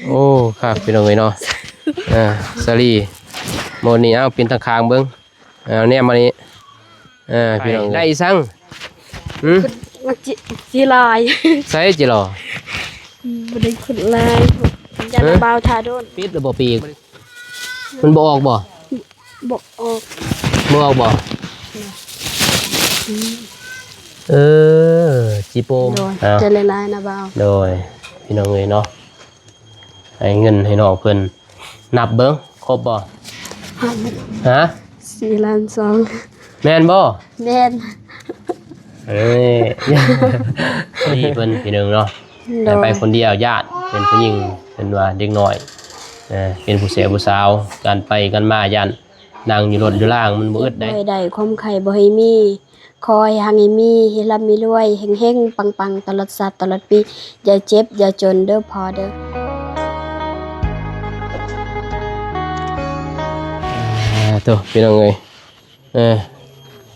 ໂອ້ ຄັກພີ່ນ້ອງເອີຍເນາະ. ອ່າ ສາລີ ໝົດນີ້ ເອົາ ປິ່ນທາງຂ້າງເບິ່ງ. ເອົາ ແນມມານີ້. ອ່າ ພີ່ນ້ອງ ໄດ້ອີ່ສັງ? ຫື? ຂຸດ ມັກຈິ ຈິຫຼາຍ. ໃສຈິຫຼໍ່? ອືມ ບໍ່ໄດ້ຂຸດຫຼາຍ ຢ້ານ ຮະ? ບ່າວຖ້າໂດນ. ປິດແລ້ວບໍ່ປີກ? ມັນບໍ່ອອກບໍ່? ບໍ່ອອກ. ບໍ່ອອກບໍ່? ອືມ ເອີ ຈີໂປມ. ໂດຍ ອ່າ ໃຈຫຼາຍໆນະບ່າວ. ໂດຍ ພີ່ນ້ອງເອີຍເນາະ. ໃຫ້ເງິນໃຫ້ນ້ອງເພິ່ນ ນັບເບິ່ງ ຄົບບໍ່? ຮະ? ສີ່ລ້ານສອງ. ແມ່ນບໍ່? ແມ່ນ. ເອີ ດີເພິ່ນ ພີ່ນ້ອງເນາະ. ໂດຍ ໄປຄົນດຽວຢ້ານ ເປັນຜູ້ຍິງ ເພິ່ນວ່າເດັກນ້ອຍ ເອີ ເປັນຜູ້ແສຜູ້ສາວ ການໄປການມາຢ້ານ ນັ່ງຢູ່ລົດຢູ່ລາງມັນບໍ່ອຶດໃດ. ເຈັບບໍ່ໃຫ້ໄດ້ ຄວາມໄຂ້ບໍ່ໃຫ້ມີ ຂໍໃຫ້ຮັ່ງໃຫ້ມີ ໃຫ້ລ່ຳໃຫ້ລວຍ ເຮັງໆ ປັງໆ ຕະຫຼອດຊາດຕະຫຼອດປີ ຢ່າເຈັບຢ່າຈົນເດີພໍ່ເດີ. ອ່າ ໂທ້ ພີ່ນ້ອງເອີຍ ເອີ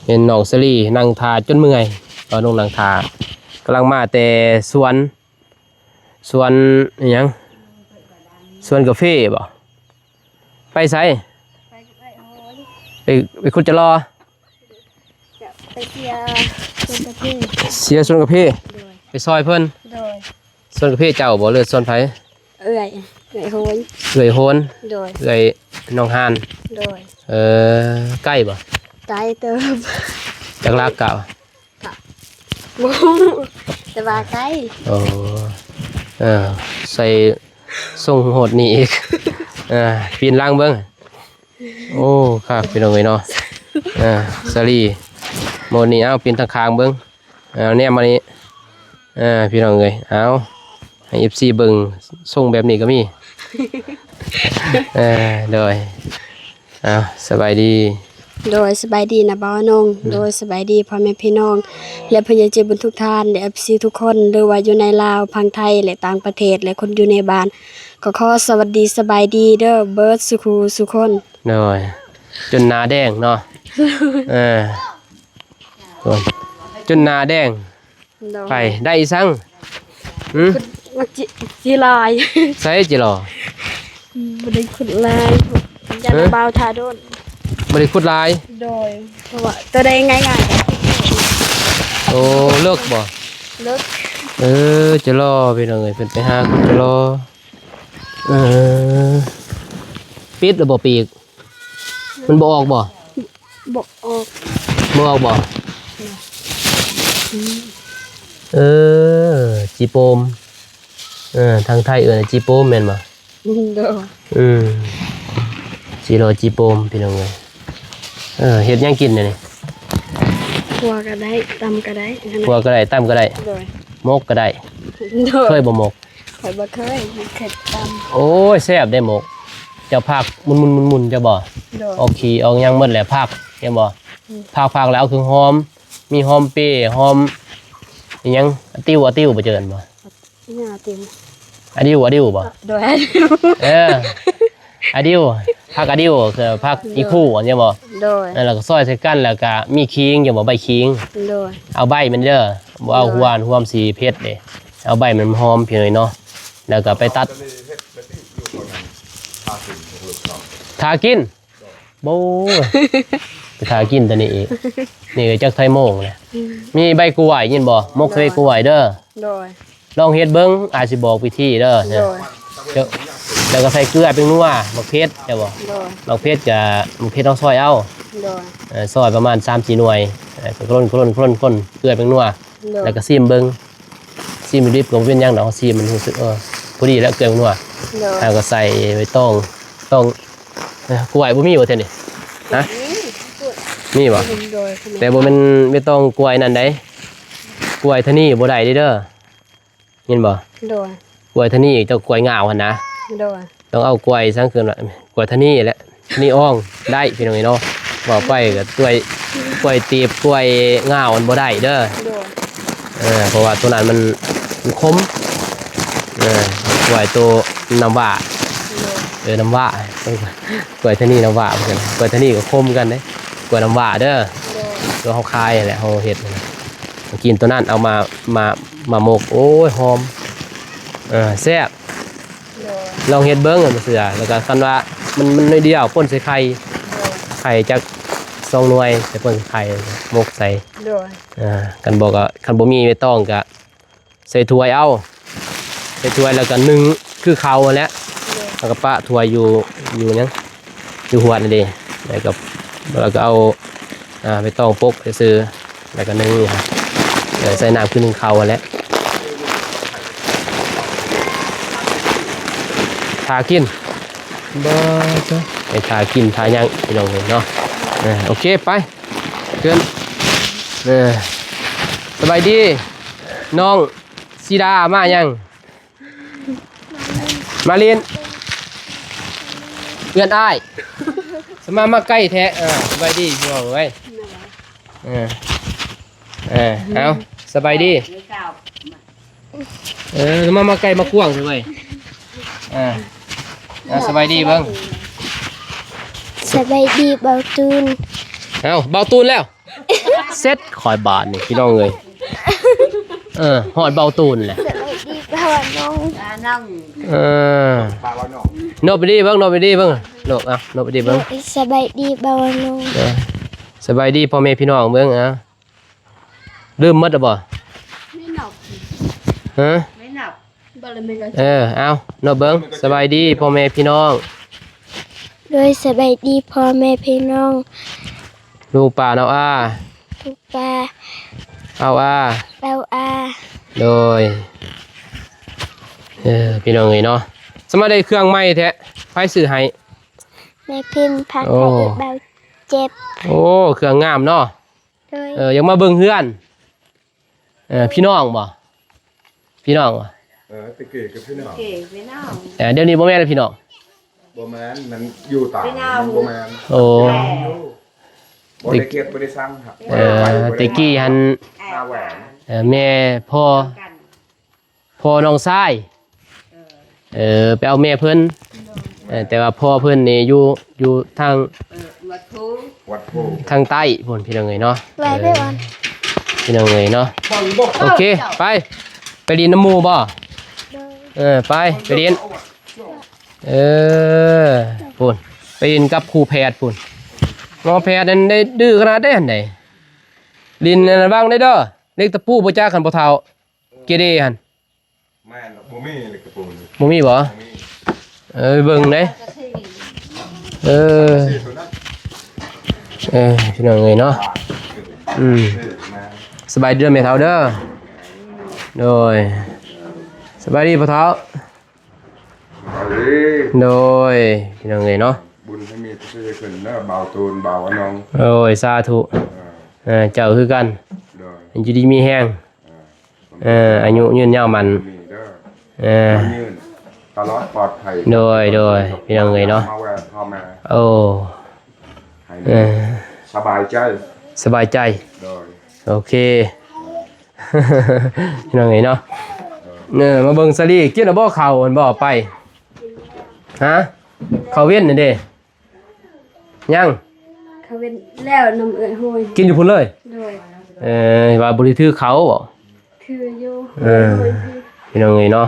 ເຫັນນ້ອງສາລີນັ່ງຖ້າຈົນເມື່ອຍ ຕອນລົງນັ່ງຖ້າ ກຳລັງມາແຕ່ສວນ ສວນອີ່ຫຍັງ? ສວນກາເຟບໍ? ໄປໃສ? ໄປໄຮ່ໂຫນ. ໄປ ໄປຂຸດຈະລໍ? ຈະໄປເຊຍສວນກາເຟ. ເຊຍສວນກາເຟ? ໂດຍ ໄປຊ່ອຍເພິ່ນ? ໂດຍ ສວນກາເຟເຈົ້າບໍ ຫຼືສວນໃຜ? ເອື້ອຍ ເອື້ອຍໂຫນ. ເອື້ອຍໂຫນ? ໂດຍ ເອື້ອຍນ້ອງຮານ? ໂດຍ ເອີ ໃກ້ບໍ? ໄກເຕີບ. ຈັກຫຼັກກະ? ກະບໍ່ຮູ້ ແຕ່ວ່າໄກ. ໂອ້ ເອີ ໃສ່ຊົງໂຫດນີ້ອີກ. ເອີ ປີນຫຼັງເບິ່ງ. ໂອ້ ຄັກພີ່ນ້ອງເອີຍເນາະ. ເອີ ສາລີ ໝົດນີ້ ເອົາ ປີນທາງຂ້າງເບິ່ງ. ເອົາ ແນມມານີ້. ເອີ ພີ່ນ້ອງເອີຍ ເອົາ ໃຫ້ເອັຟຊີເບິ່ງ ຊົງແບບນີ້ກໍມີ. ເອີ ໂດຍ. ອ້າວ ສະບາຍດີ. ໂດຍ ສະບາຍດີນະບ່າວນົງ. ໂດຍ ສະບາຍດີພໍ່ແມ່ພີ່ນ້ອງ ແລະ ຜູ້ໃຫຍ່ໃຈບຸນທຸກທ່ານ ແລະ ເອັຟຊີທຸກຄົນ ຫຼືວ່າຢູ່ໃນລາວ ຝັ່ງໄທ ແລະ ຕ່າງປະເທດ ແລະ ຄົນຢູ່ໃນບ້ານ ກໍຂໍສະຫວັດດີສະບາຍດີເດີ ເບິດສູ່ຄູ່ສູ່ຄົນ. ໂດຍ ຈົນໜ້າແດງເນາະ. ເອີ ໂອ້ຍ ຈົນໜ້າແດງ. ໂດຍ ໄປ ໄດ້ອີ່ສັງ? ຫື? ຂຸດ ມັກຈິ ຈິຫຼາຍ. ໃສຈິຫຼໍ່? ອືມ ບໍ່ໄດ້ຂຸດຫຼາຍ ຢ້ານ ຮະ? ບ່າວຖ້າໂດນ. ບໍ່ໄດ້ຂຸດຫຼາຍ? ໂດຍ ເພາະວ່າໂຕໃດງ່າຍໆ. ໂອ້ ເລິກບໍ່? ເລິກ. ເອີ ຈະລໍ ພີ່ນ້ອງເອີຍ ເພິ່ນໄປຫາຂຸດຈະລໍ. ເອີ ປິດແລ້ວບໍ່ປີກ? ມັນບໍ່ອອກບໍ່? ບໍ່ອອກ. ບໍ່ອອກບໍ່? ອືມ ເອີ ຈີໂປມ. ເອີ ທາງໄທເອີ້ນຈີໂປມແມ່ນບໍ່? ໂດຍ. ອືມ ຈີໂລຈີໂປມ ພີ່ນ້ອງເອີຍ. ເອີ ເຮັດຫຍັງກິນແນວນີ້? ຂົ້ວກໍໄດ້ ຕຳກໍໄດ້. ຂົ້ວກໍໄດ້ ຕຳກໍໄດ້. ໂດຍ. ໝົກກໍໄດ້. ໂດຍ. ເຄີຍບໍ່ໝົກ? ຂ້ອຍບໍ່ເຄີຍ ເຄີຍຕຳ. ໂອ້ຍ ແຊບເດ້ໝົກ. ເຈົ້າຜັກໝຸ່ນໆໆໆ ເຈົ້າບໍ່? ໂດຍ. ອອກຂີ້ອອກຫຍັງໝົດແຫຼະ ຜັກ ເຫັນບໍ່? ອືມ ຜັກ ຜັກແລ້ວເອົາເຄື່ອງຫອມ ມີຫອມເປ ຫອມອີ່ຫຍັງ ອາຕິວ ອາຕິວ ບໍ່ເຈີນັ້ນບໍ່? ອີຫຍັງອາຕິວ? ອາດິວ ອາດິວບໍ່? ໂດຍ ອາດິວ. ເອີ ອາດິວ ຜັກອາດິວ ຄືຜັກອີຄູ່ ເຫັນບໍ່? ໂດຍ. ແລ້ວກໍຊອຍໃສ່ກັນ ແລ້ວກໍມີຂີງ ເຫັນບໍ່? ໃບຂີງ. ໂດຍ. ເອົາໃບມັນເດີ ບໍ່ເອົາ ໂດຍ ຫົວ ຫົວມັນຊິເຜັດເດ້. ເອົາໃບມັນຫອມພີ່ນ້ອງເນາະ ແລ້ວກໍໄປຕັດ ຖ້າກິນ. ໂອ້ ໄປຖ້າກິນຕົວນີ້ອີກ. ນີ້ກໍຈັກໄທໂມງແຫຼະ. ອືມ ມີໃບກ້ວຍ ຍິນບໍ່? ໝົກໃສ່ ໂດຍ ໃບກ້ວຍເດີ. ໂດຍ. ລອງເຮັດເບິ່ງ ອ້າຍຊິບອກວິທີເດີ. ໂດຍ. ແລ້ວກໍໃສ່ເກືອ ແປ້ງນົວ ໝາກເຜັດ ເຈົ້າບໍ່? ໂດຍ. ໝາກເຜັດກໍ ໝາກເຜັດເຮົາຊອຍເອົາ. ໂດຍ. ເອີ ຊອຍປະມານສາມສີ່ໜ່ວຍ ເອີ ກໍຄົນໆໆ ເກືອ ແປ້ງນົວ. ໂດຍ. ແລ້ວກໍຊີມເບິ່ງ ຊີມດິບກໍບໍ່ເປັນຫຍັງດອກ ຊີມມັນຮູ້ສຶກ ເອີ ພໍດີແລ້ວ ເກືອນົວ. ໂດຍ. ແລ້ວກໍໃສ່ໃບຕອງ ຕອງ ເອີ ກ້ວຍບໍ່ມີບໍ່ແຖວນີ້? ຮະ? ມີ ມີບໍ່? ໂດຍ. ແຕ່ບໍ່ແມ່ນໃບຕອງກ້ວຍນັ້ນໃດ ກ້ວຍທະນີບໍ່ໄດ້ເດີ ຍິນບໍ່? ໂດຍ. ກ້ວຍທະນີ ເຈົ້າ ກ້ວຍງາວຫັ້ນນະ. ໂດຍ. ຕ້ອງເອົາກ້ວຍສັງ ຄືວ່າກ້ວຍທະນີແຫຼະ ທະນີອ່ອງໄດ້ ພີ່ນ້ອງເອີຍເນາະ. ເວົ້າໄປກໍກ້ວຍ ກ້ວຍຕີບ ກ້ວຍງາວມັນບໍ່ໄດ້ເດີ. ໂດຍ. ເອີ ເພາະວ່າໂຕນັ້ນມັນ ມັນຂົມ. ເອີ ກ້ວຍໂຕນ້ຳຫວ້າ. ໂດຍ. ເອີ ນ້ຳຫວ້າ ກ້ວຍທະນີນ້ຳຫວ້າ ກ້ວຍທະນີກໍຂົມຄືກັນເດ້ ກ້ວຍນ້ຳຫວ້າເດີ. ໂດຍ. ໂຕເຮົາຂາຍຫັ້ນແຫຼະ ເຮົາເຮັດຫັ້ນນະ ກິນໂຕນັ້ນ ເອົາມາ ມາ ມາໝົກ ໂອ້ຍ ຫອມ ເອີ ແຊບ. ໂດຍ. ລອງເຮັດເບິ່ງ ບໍ່ເຊື່ອ ແລ້ວກໍຄັນວ່າມັນ ມັນໜ້ອຍດຽວ ປົນໃສ່ໄຂ່ ໄຂ່ຈັກສອງໜ່ວຍ ໃສ່ ປົນໃສ່ໄຂ່ ໝົກໃສ່ ໂດຍ ອ່າ ຄັນບໍ່ກໍ ຄັນບໍ່ມີໃບຕອງກໍ ໃສ່ຖ້ວຍເອົາ ໃສ່ຖ້ວຍແລ້ວກໍໜຶ້ງຄືເຂົ້າຫັ້ນແຫຼະ ແລ້ວກໍປະຖ້ວຍຢູ່ ຢູ່ຫຍັງ ຢູ່ຫວດນັ້ນເດ້ ແລ້ວກໍ ແລ້ວກໍເອົາ ອ່າ ໃບຕອງປົກຊື່ໆ ແລ້ວກໍໜຶ້ງ ເອີ ໃສ່ນ້ຳຄືໜຶ້ງເຂົ້າຫັ້ນແຫຼະ ຖ້າກິນ ບໍ່ ໄປຖ້າກິນຖ້າຫຍັງ ພີ່ນ້ອງເອີຍເນາະ ເອີ ໂອເຄ ໄປ ເຊີນ ເອີ ສະບາຍດີ ນ້ອງ ສີດາ ມາຫຍັງ? ມາຫຼິ້ນ ເພື່ອນອ້າຍ ສະມາ ມາໃກ້ແທ້. ເອີ ສະບາຍດີພີ່ນ້ອງເອີຍ ເອີ ເອີ ເອົາ ສະບາຍດີ ເອີ ສະມາ ມາໃກ້ມາກວ້າງເລີຍ ເອີ ເອົາ ສະບາຍດີເບິ່ງ ສະບາຍດີເບົາຕູນ ເອົາ ເບົາຕູນແລ້ວ. ເສັດຂ້ອຍບາດນີ້ພີ່ນ້ອງເອີຍ ເອີ ຮອດເບົາຕູນແຫຼະ ສະບາຍດີເບົາໜອງ ເອີ ເບົາໜອງ ນົບໄປດີເບິ່ງ ນົບໄປດີເບິ່ງ ໂລກ ເອົາ ນົບໄປດີເບິ່ງ ສະບາຍດີເບົາໜອງ ເອີ ສະບາຍດີພໍ່ແມ່ພີ່ນ້ອງເບິ່ງ ເອົາ ລືມໝົດແລ້ວບໍ່? ແມ່ນອກ ຮະ? ແມ່ນອກ ເອີ ເອົາ ນົບເບິ່ງ ສະບາຍດີພໍ່ແມ່ພີ່ນ້ອງ ໂດຍ ສະບາຍດີພໍ່ແມ່ພີ່ນ້ອງ ລຸງປ້ານ້ອງອາ ລຸງປ້າ ເອົາອາ ເອົາອາ ໂດຍ ເອີ ພີ່ນ້ອງເອີຍເນາະ ສະມາໄດ້ເຄື່ອງໃໝ່ແທ້ ໃຜຊື້ໃຫ້? ແມ່ພິມ ພາໄທ ໂອ້ ເບົາເຈັບ ໂອ້ ເຄື່ອງງາມເນາະ ໂດຍ ເອີ ຢາກມາເບິ່ງເຮືອນ ເອີ ພີ່ນ້ອງບໍ່? ພີ່ນ້ອງບໍ່? ເອີ ແຕ່ກີ້ກໍພີ່ນ້ອງ ແຕ່ກີ້ພີ່ນ້ອງ ເອີ ດຽວນີ້ບໍ່ແມ່ນແລ້ວພີ່ນ້ອງ ບໍ່ແມ່ນ ມັນຢູ່ຕາຍ ພີ່ນ້ອງ ມັນບໍ່ແມ່ນ ໂອ້ ບໍ່ໄດ້ເກັບ ບໍ່ໄດ້ຊັງ ເອີ ແຕ່ກີ້ຫັ້ນ ຫາແຫວນ ເອີ ແມ່ພໍ່ ພໍ່ນ້ອງຊາຍ ເອີ ໄປເອົາແມ່ເພິ່ນ ເອີ ແຕ່ວ່າພໍ່ເພິ່ນນີ້ຢູ່ ຢູ່ທາງ ເອີ ວັດພູ ວັດພູ ທາງໃຕ້ພຸ້ນ ພີ່ນ້ອງເອີຍເນາະ ໄປ ເອີ ໄປວັນ ພີ່ນ້ອງເອີຍເນາະ ໂອເຄ ໄປ ໄປຫຼິ້ນນຳໝູ່ບໍ່? ໂດຍ ເອີ ໄປ ໄປຫຼິ້ນ ເອີ ພຸ້ນ ໄປຫຼິ້ນກັບຄູແພດພຸ້ນ ໝໍແພດນັ້ນໄດ້ດື້ຂະໜາດໃດຫັ້ນໃດ ຫຼິ້ນອັນນັ້ນວັງໄດ້ເດີ ເຫຼັກຕະປູບໍ່ຈັກຫັ້ນພໍ່ເຖົ້າ ເກເດຫັ້ນ ແມ່ນ ບໍ່ມີເຫຼັກຕະປູ ບໍ່ມີບໍ່? ບໍ່ມີ ເອີ ເບິ່ງເດ້ ເອີ ເອີ ພີ່ນ້ອງເອີຍເນາະ ອືມ ສະບາຍດີເດີແມ່ເຖົ້າເດີ ໂດຍ ສະບາຍດີພໍ່ເຖົ້າ ໂດຍ ພີ່ນ້ອງເອີຍເນາະ ບຸນໃຫ້ມີແຕ່ຊື່ຂຶ້ນເດີ ບ່າວຕູນ ບ່າວອານອງ ໂດຍ ສາທຸ ເອີ ເຈົ້າຄືກັນ ໂດຍ ຢູ່ດີມີແຮງ ເອີ ອາຍຸຍືນຍາວໝັ້ນ ເອີ ຍືນຕະຫຼອດປອດໄພ ໂດຍ ໂດຍ ພີ່ນ້ອງເອີຍເນາະ ມາແວ່ພໍ່ແມ່ ໂອ້ ໃຫ້ ເອີ ສະບາຍໃຈ ສະບາຍໃຈ ໂດຍ ໂອເຄ ພີ່ນ້ອງເອີຍເນາະ ເອີ ມາເບິ່ງສາລີ ກິນແລ້ວບໍ່ເຂົ້າ ອັນບໍ່ໄປ ຮະ ເຂົ້າເວັນນັ້ນເດ້ ຍັງ ເຂົ້າເວັນແລ້ວນຳເອື້ອຍໂຮຍ ກິນຢູ່ພຸ້ນເລີຍ ໂດຍ ເອີ ວ່າບໍ່ໄດ້ຖືເຂົ້າບໍ? ຄືຢູ່ ເອີ ໂດຍ ພີ່ນ້ອງເອີຍເນາະ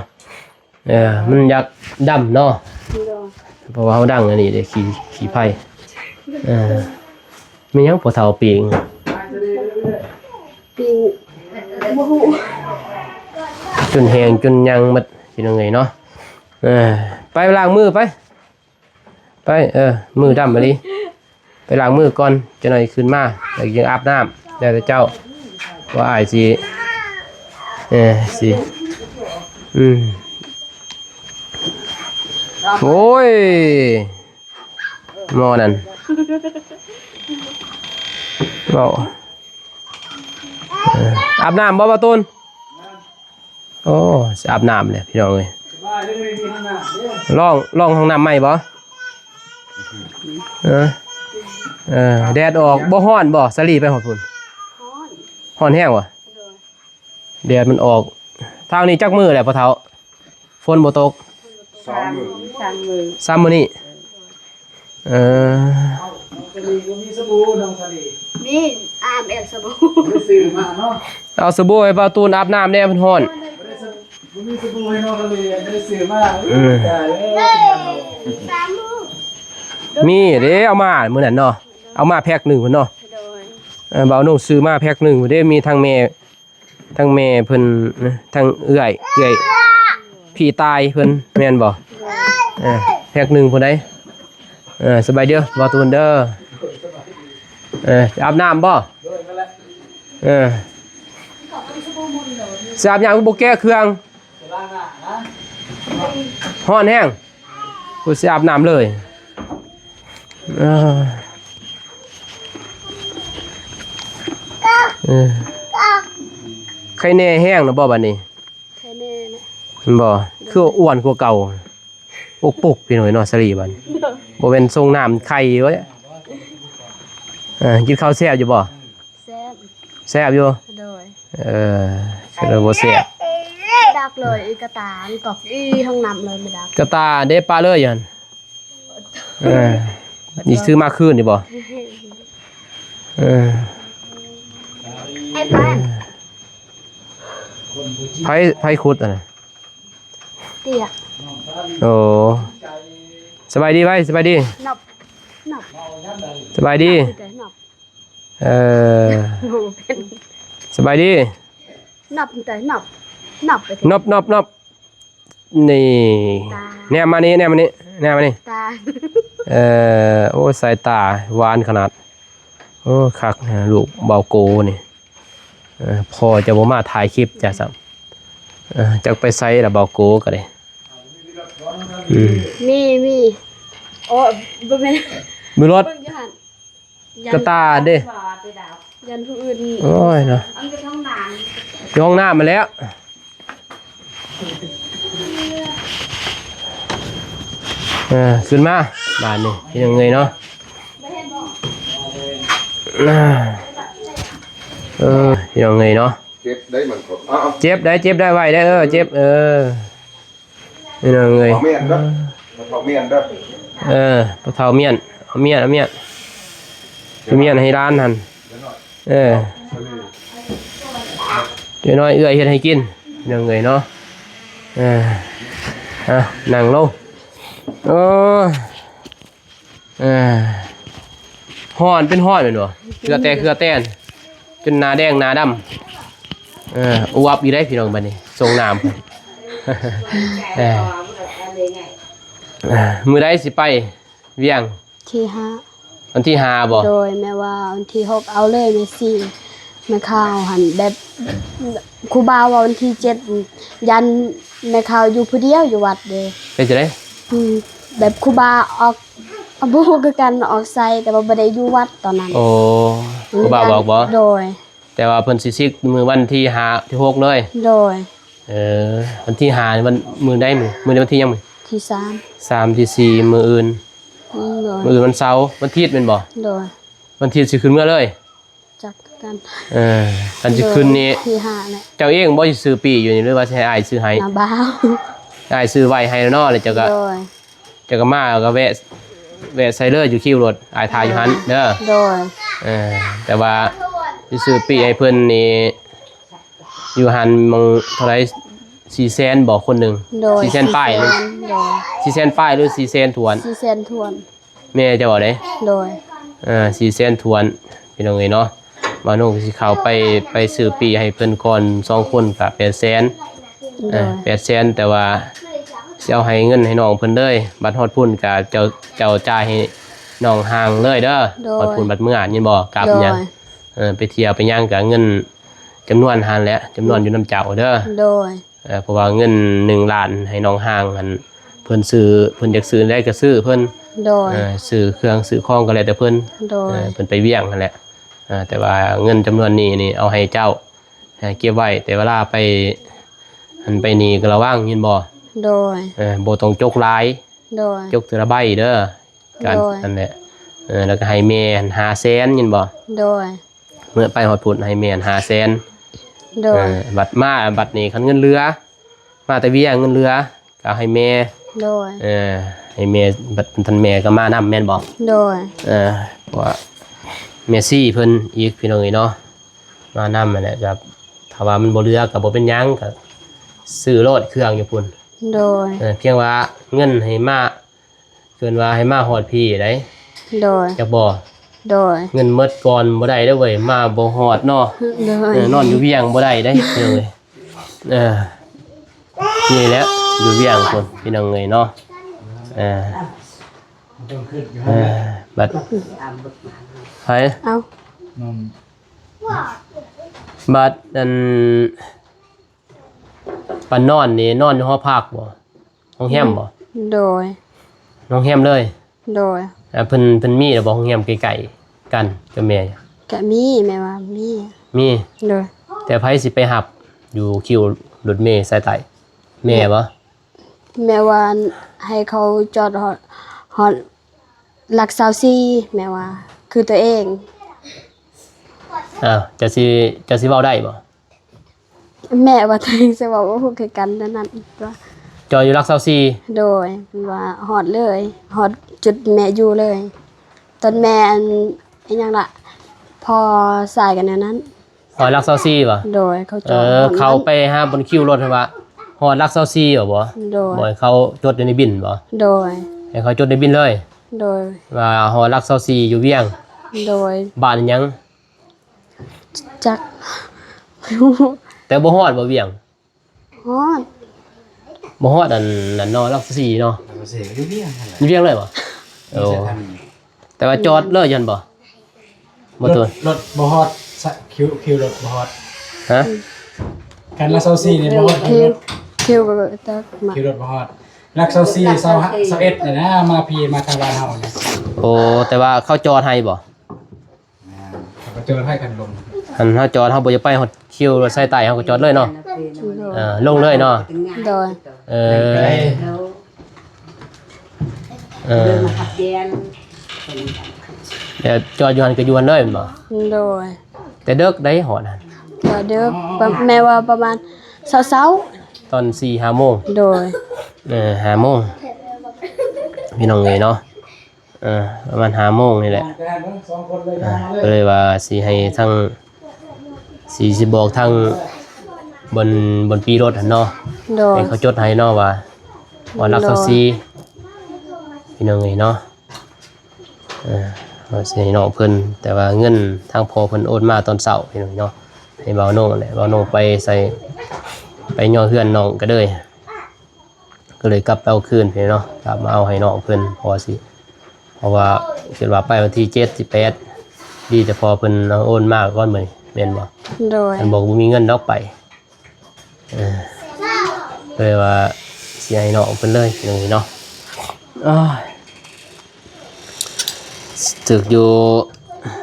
ເອີ ມັນຢາກດຳເນາະ ໂດຍ ເພາະວ່າເຮົາດັງອັນນີ້ເດ້ ຂີ້ ຂີ້ໄພ ເອີ ແມ່ນຫຍັງພໍ່ເຖົ້າປີ້ງ ປີ້ງ ບໍ່ຮູ້ ຈົນແຫ້ງຈົນຫຍັງໝົດ ພີ່ນ້ອງເອີຍເນາະ ເອີ ໄປລ້າງມືໄປ. ໄປ ເອີ ມືດຳອີ່ຫຼີ ໄປລ້າງມືກ່ອນ ຈັກໜ້ອຍຂຶ້ນມາ ແລ້ວຈຶ່ງອາບນ້ຳ ແລ້ວແຕ່ເຈົ້າ ວ່າອ້າຍຊິ ເອີ ຊິ ອືມ ໂອ້ຍ ໝໍນັ້ນ ເວົ້າ ເອີ ອາບນ້ຳບໍ່ ບ່າວຕູນ? ໂອ້ ຊິອາບນ້ຳແລ້ວພີ່ນ້ອງເອີຍ ລອງ ລອງຫ້ອງນ້ຳໃໝ່ບໍ່? ເອີ ເອີ ແດດອອກ ບໍ່ຮ້ອນບໍ່? ສາລີໄປຮອດພຸ້ນ ຮ້ອນ ຮ້ອນແຮງບໍ່? ໂດຍ ແດດມັນອອກ ທາງນີ້ຈັກມື້ແລ້ວພໍ່ເຖົ້າ? ຝົນບໍ່ຕົກ ສາມມື້ ສາມມື້ ສາມມື້ນີ້ ເອີ ສາມີບໍ່ມີສະບູ ນ້ອງສາລີ ມີ ອາບແອບສະບູ ໄດ້ຊື້ມາເນາະ ເອົາສະບູໃຫ້ບ່າວຕູນອາບນ້ຳແດ່ ມັນຮ້ອນ ບໍ່ໄດ້ສະ ມີສະບູໃຫ້ນ້ອງກະເລໄດ້ຊື້ມາ ເອີ ຕາຍແລ້ວ ມີເດ້ ເອົາມາມື້ນັ້ນເນາະ ເອົາມາແພັກໜຶ່ງພຸ້ນເນາະ ໂດຍ ເອີ ບ່າວໜຸ່ງຊື້ມາແພັກໜຶ່ງພຸ້ນເດ້ ມີທັງແມ່ ທັງແມ່ເພິ່ນ ທັງເອື້ອຍ ເອື້ອຍພີ່ຕາຍເພິ່ນ ແມ່ນບໍ່? ເອີ ແພັກໜຶ່ງພຸ້ນໃດ໋ ເອີ ສະບາຍດີບໍ່ຕູນເດີ ເອີ ອາບນ້ຳບໍ່? ເອີ ຊິອາບນ້ຳຄືບໍ່ແກະເຄື່ອງ? ຮ້ອນແຮງ ກູຊິອາບນ້ຳເລີຍ ເອີ ເອີ ໄຄແນ່ແຮງແລ້ວບໍ່ບາດນີ້? ໄຄແນ່ແຫຼະ ແມ່ນບໍ່? ຄືອ້ວນກວ່າເກົ່າ ອົກປຸກພີ່ນ້ອງເນາະ ສາລີບາດນີ້ ບໍ່ແມ່ນຊົງນ້ຳໄຄເວີ້ຍ ເອີ ກິນເຂົ້າແຊບຢູ່ບໍ່? ແຊບ ແຊບຢູ່ ໂດຍ ເອີ ສະແດງວ່າບໍ່ແຊບ ດັກເລີຍ ອີກະຕ່າ ກອກອີຫ້ອງນ້ຳເລີຍ ບໍ່ດັກ ກະຕ່າເດ້ ປະເລີຍຫັ້ນ ເອີ ນີ້ຊື້ມາຄືນນີ້ບໍ່? ເອີ ໄອ້ປານ ໃຜ ໃຜຂຸດຫັ້ນນະ? ເຕ້ຍ ໂອ້ ສະບາຍດີໄວ ສະບາຍດີ ນັບ ນັບ ສະບາຍດີ ນັບ ເອີ ສະບາຍດີ ນັບ ນັບ ນັບ ນັບ ນັບ ນັບ ນີ້ ຕາ ແນມມານີ້ ແນມມານີ້ ແນມມານີ້ ຕາ ເອີ ໂອ້ ສາຍຕາຫວານຂະໜາດ ໂອ້ ຄັກ ລູກບ່າວໂກນີ້ ເອີ ພໍ່ຈະບໍ່ມາຖ່າຍຄລິບຈ້າຊ້ຳ ເອີ ຈັກໄປໃສລະບ່າວໂກກະເດ້ ອືມ ມີ ມີ ໂອ້ ບໍ່ແມ່ນ ມີລົດ ເບິ່ງຢູ່ຫັ້ນ ກະຕ່າເດ້ ຢ້ານຜູ້ອື່ນ ໂອ້ຍເນາະ ຢູ່ຫ້ອງນ້ຳຫັ້ນແຫຼ້ວ ເອີ ຂຶ້ນມາບາດນີ້ ເຮັດຫຍັງເອີຍເນາະ ເອີ ເຮັດຫຍັງເອີຍເນາະ ເຈັບໄດ້ມັນກໍ ເອົາ ເຈັບໄດ້ ເຈັບໄດ້ ໄວໄດ້ ເອີ ເຈັບ ເອີ ພີ່ນ້ອງເອີຍ ເອົາແມ່ນເດີ ເອົາແມ່ນເດີ ເອີ ພໍ່ເຖົ້າມ້ຽນ ເອົາມ້ຽນ ເອົາມ້ຽນ ເອົາມ້ຽນໃຫ້ຫຼານຫັ້ນ ເອີ ເຈົ້ານ້ອຍເອື້ອຍເຮັດໃຫ້ກິນ ພີ່ນ້ອງເອີຍເນາະ ເອີ ອ່ະ ນັ່ງລົງ ໂອ້ຍ ເອີ ຮ້ອນເປັນຮ້ອນແມ່ນບໍ່? ເຫື່ອແຕກເຫື່ອແຕນ ຈົນໜ້າແດງໜ້າດຳ ເອີ ອວບຢູ່ເດ້ພີ່ນ້ອງ ບັດນີ້ສົ່ງນ້ຳ ເອີ ມື້ໃດຊິໄປວຽງ? ທີຫ້າ ວັນທີຫ້າບໍ່? ໂດຍ ແມ່ວ່າວັນທີຫົກເອົາເລີຍ ແມ່ຊີ ແມ່ຂ່າວຫັ້ນ ແບບ ຄູບາວ່າວັນທີເຈັດ ຢ້ານແມ່ຂ່າວຢູ່ຜູ້ດຽວຢູ່ວັດເດ້ ເປັນຈັ່ງໃດ? ອືມ ແບບຄູບາອອກ ບໍ່ຮູ້ຄືກັນ ອອກໄຊ ແຕ່ວ່າບໍ່ໄດ້ຢູ່ວັດຕອນນັ້ນ ໂອ້ ຄູບາບອກບໍ່? ໂດຍ ແຕ່ວ່າເພິ່ນຊິສິກມື້ວັນທີຫ້າ ທີຫົກເລີຍ ໂດຍ ເອີ ວັນທີຫ້າ ວັນ ມື້ໃດມື້ ມື້ໃດ ວັນທີຫຍັງ? ທີສາມ ສາມ ທີສີ່ ມື້ອື່ນ ອືມ ໂດຍ ມື້ອື່ນວັນເສົາ ວັນທິດແມ່ນບໍ່? ໂດຍ ວັນທິດຊິຂຶ້ນເມືອເລີຍ ຈັກຄືກັນ ເອີ ຄັນຊິຂຶ້ນນີ້ ໂດຍ ທີຫ້າແຫຼະ ເຈົ້າເອງບໍ່ຊິຊື້ປີ້ຢູ່ນີ້ ຫຼືວ່າຊິໃຫ້ອ້າຍຊື້ໃຫ້? ນ້າບ່າວ ອ້າຍຊື້ໄວ້ໃຫ້ແລ້ວເນາະ ແລ້ວເຈົ້າກໍ ໂດຍ ເຈົ້າກໍມາ ກໍແວະ ແວະໃສ່ເລີຍ ຢູ່ຄິວໂລດ ອ້າຍຖ້າຢູ່ຫັ້ນເດີ ໂດຍ ເອີ ແຕ່ວ່າຊິຊື້ປີ້ໃຫ້ເພິ່ນນີ້ ຢູ່ຫັ້ນໝ່ອງເທົ່າໃດ? ສີ່ແສນບໍ່ ຄົນໜຶ່ງ? ໂດຍ ສີ່ແສນປາຍ ສີ່ແສນ ໂດຍ ສີ່ແສນປາຍ ຫຼື ສີ່ແສນຖ້ວນ? ສີ່ແສນຖ້ວນ ແມ່ເຈົ້າເວົ້າເດ້ ໂດຍ ເອີ ສີ່ແສນຖ້ວນ ພີ່ນ້ອງເອີຍເນາະ ມາໂນກໍຊິເຂົ້າໄປ ໄປຊື້ປີ້ໃຫ້ເພິ່ນກ່ອນ ສອງຄົນກໍແປດແສນ ໂດຍ ເອີ ແປດແສນ ແຕ່ວ່າຊິເອົາໃຫ້ເງິນໃຫ້ນ້ອງເພິ່ນເລີຍ ບັດຮອດພຸ້ນກໍເຈົ້າ ເຈົ້າຈ່າຍໃຫ້ນ້ອງຮ່າງເລີຍເດີ ໂດຍ ຮອດພຸ້ນບັດເມືອ ຍິນບໍ່? ກັບຫຍັງ ໂດຍ ເອີ ໄປທ່ຽວໄປຫຍັງກໍເງິນຈຳນວນຫັ້ນແຫຼະ ຈຳນວນຢູ່ນຳເຈົ້າເດີ ໂດຍ ເອີ ເພາະວ່າເງິນໜຶ່ງລ້ານໃຫ້ນ້ອງຮ່າງຫັ້ນ ເພິ່ນຊື້ ເພິ່ນຢາກຊື້ແນວໃດກໍຊື້ເພິ່ນ ໂດຍ ເອີ ຊື້ເຄື່ອງຊື້ຂອງກໍແລ້ວແຕ່ເພິ່ນ ໂດຍ ເອີ ເພິ່ນໄປວຽງຫັ້ນແຫຼະ ເອີ ແຕ່ວ່າເງິນຈຳນວນນີ້ນີ້ເອົາໃຫ້ເຈົ້າ ເກັບໄວ້ ແຕ່ເວລາໄປ ອັນ ໄປນີ້ກໍລະວັງ ຍິນບໍ່? ໂດຍ ເອີ ບໍ່ຕ້ອງຈົກຫຼາຍ ໂດຍ ຈົກເທື່ອລະໃບເດີ ການ ໂດຍ ອັນນັ້ນແຫຼະ ເອີ ແລ້ວກໍໃຫ້ແມ່ຫັ້ນຫ້າແສນ ຍິນບໍ່? ໂດຍ ເມື່ອໄປຮອດພຸ້ນໃຫ້ແມ່ຫັ້ນຫ້າແສນ ໂດຍ ເອີ ບັດມາ ບັດນີ້ຄັນເງິນເຫຼືອ ມາແຕ່ວຽງ ເງິນເຫຼືອກໍໃຫ້ແມ່ ໂດຍ ເອີ ໃຫ້ແມ່ ບັດທັນແມ່ກໍມານຳແມ່ນບໍ່? ໂດຍ ເອີ ເພາະວ່າແມ່ຊີເພິ່ນອີກ ພີ່ນ້ອງເອີຍເນາະ ມານຳຫັ້ນແຫຼະ ກໍຖ້າວ່າມັນບໍ່ເຫຼືອກໍບໍ່ເປັນຫຍັງ ກໍ ຊື້ໂລດເຄື່ອງຢູ່ພຸ້ນ. ໂດຍ. ເອີ ພຽງວ່າເງິນໃຫ້ມາ ເອີ້ນວ່າໃຫ້ມາຮອດພີ້ໃດ໋. ໂດຍ. ຈັກບໍ່? ໂດຍ. ເງິນໝົດກ່ອນບໍ່ໄດ້ເດີ້ເວີຍ ມາບໍ່ຮອດເນາະ. ໂດຍ. ເອີ ນອນຢູ່ວຽງບໍ່ໄດ້ເດ້ພີ່ນ້ອງເອີຍ. ເອີ ນີ້ແຫຼະ ຢູ່ວຽງພຸ້ນພີ່ນ້ອງເອີຍເນາະ. ເອີ ເອີ ບັດ ໃຜ? ເອົ້າ ບັດ ອັນ ບັດນອນນີ້ນອນຢູ່ຫໍພັກບໍ່? ໂຮງແຮມບໍ່? ໂດຍ. ໂຮງແຮມເລີຍ? ໂດຍ. ອ່າ ເພິ່ນ ເພິ່ນມີແລ້ວບໍ່ ໂຮງແຮມໃກ້ໆກັນກັບແມ່? ກະມີ ແມ່ວ່າມີ. ມີ? ໂດຍ. ແຕ່ໃຜຊິໄປຮັບຢູ່ຄິວລົດເມສາຍໃຕ້? ແມ່ບໍ່? ແມ່ວ່າໃຫ້ເຂົາຈອດຮອດ ຮອດຫຼັກຊາວສີ່ ແມ່ວ່າ ຄືຕົວເອງ. ອ້າວ ເຈົ້າຊິ ເຈົ້າຊິເວົ້າໄດ້ບໍ່? ແມ່ວ່າຕົວເອງຊິເວົ້າບໍ່ຮູ້ຄືກັນແນວນັ້ນຕົວະ. ຈອດຢູ່ຫຼັກຊາວສີ່? ໂດຍ. ວ່າຮອດເລີຍ ຮອດຈຸດແມ່ຢູ່ເລີຍ. ຕອນແມ່ ອັນ ອີຫຍັງລະ ພໍສາຍກັນແນວນັ້ນ. ຮອດຫຼັກຊາວສີ່ບໍ່? ໂດຍ. ເຂົາຈອດ ເອີ ຮອດ ເຂົາໄປຫາບ່ອນຄິວລົດຫັ້ນວ່າ ຮອດຫຼັກຊາວສີ່ບໍ່? ໂດຍ. ບໍ່ໃຫ້ເຂົາຈົດຢູ່ໃນບິນບໍ່? ໂດຍ. ໃຫ້ເຂົາຈົດໃນບິນເລີຍ? ໂດຍ. ວ່າຮອດຫຼັກຊາວສີ່ຢູ່ວຽງ? ໂດຍ. ບ້ານຫຍັງ? ຈັກ. ແຕ່ບໍ່ຮອດບໍ່ວຽງ? ຮອດ. ບໍ່ຮອດອັນນັ້ນເນາະ ຫຼັກຊາວສີ່ເນາະ. ຫຼັກຊາວສີ່ຢູ່ວຽງຫັ້ນແຫຼະ. ຢູ່ວຽງເລີຍບໍ່? ໂອ້ ແຕ່ວ່າຈອດເລີຍຫັ້ນບໍ່? ບໍ່ ລົດ ໂຕ ລົດບໍ່ຮອດ ສະ ຄິວ ຄິວລົດບໍ່ຮອດ. ຮະ? ຄັນຫຼັກຊາວສີ່ນີ້ບໍ່ຮອດ ຄິວລົດ ຄິວກໍຕັກມາ ຄິວລົດບໍ່ຮອດ. ຫຼັກຊາວສີ່ ຊາວເອັດນີ້ນະ ມາພີ້ ມາທາງບ້ານເຮົານີ້. ໂອ້ ແຕ່ວ່າເຂົາຈອດໃຫ້ບໍ່? ແມ່ນ ເຂົາກໍຈອດໃຫ້ຄັນລົງ. ຄັນເຮົາຈອດ ເຮົາບໍ່ຢາກໄປຮອດຄິວລົດສາຍໃຕ້ ເຮົາກໍຈອດເລີຍເນາະ. ໂດຍ. ເອີ ລົງເລີຍເນາະ. ໂດຍ. ເອີ ເອີ ແລ້ວຈອດຢູ່ຫັ້ນກໍຢູ່ຫັ້ນເລີຍແມ່ນບໍ່? ໂດຍ. ແຕ່ເດິກໃດຮອດຫັ້ນ? ກໍເດິກ ປະ ແມ່ວ່າປະມານເຊົ້າໆ ຕອນສີ່ຫ້າໂມງ. ໂດຍ. ເອີ ຫ້າໂມງ ພີ່ນ້ອງເອີຍເນາະ. ເອີ ປະມານຫ້າໂມງນີ້ແຫຼະ. ເອີ ກໍເລີຍວ່າຊິໃຫ້ທາງ ຊິ ຊິບອກທາງບ່ອນ ບ່ອນປີ້ລົດຫັ້ນເນາະ. ໂດຍ. ໃຫ້ເຂົາຈົດໃຫ້ເນາະວ່າ ວ່າຫຼັກຊາວສີ່ ໂດຍ ພີ່ນ້ອງເອີຍເນາະ. ເອີ ວ່າຊິໃຫ້ນ້ອງເພິ່ນ ແຕ່ວ່າເງິນທາງພໍ່ເພິ່ນໂອນມາຕອນເຊົ້າ ພີ່ນ້ອງເນາະ. ໃຫ້ບ່າວໂໜ່ງແຫຼະ ບ່າວໂໜ່ງໄປໃສ່ ໄປຍໍເຮືອນນ້ອງກໍເລີຍ ກໍເລີຍກັບໄປເອົາຄືນພີ່ນ້ອງເນາະ. ກັບມາເອົາໃຫ້ນ້ອງເພິ່ນ ເພາະວ່າຊິ ເພາະວ່າຄິດວ່າໄປວັນທີເຈັດ ທີແປດ ດີແຕ່ພໍ່ເພິ່ນເອົາໂອນມາກ່ອນມື້ນີ້ ແມ່ນບໍ່? ໂດຍ. ຄັນບໍ່ ບໍ່ມີເງິນດອກໄປ. ເອີ ເລີຍວ່າຊິໃຫ້ນ້ອງເພິ່ນເລີຍ ພີ່ນ້ອງເນາະ. ໂອ້ຍ ຖືກຢູ່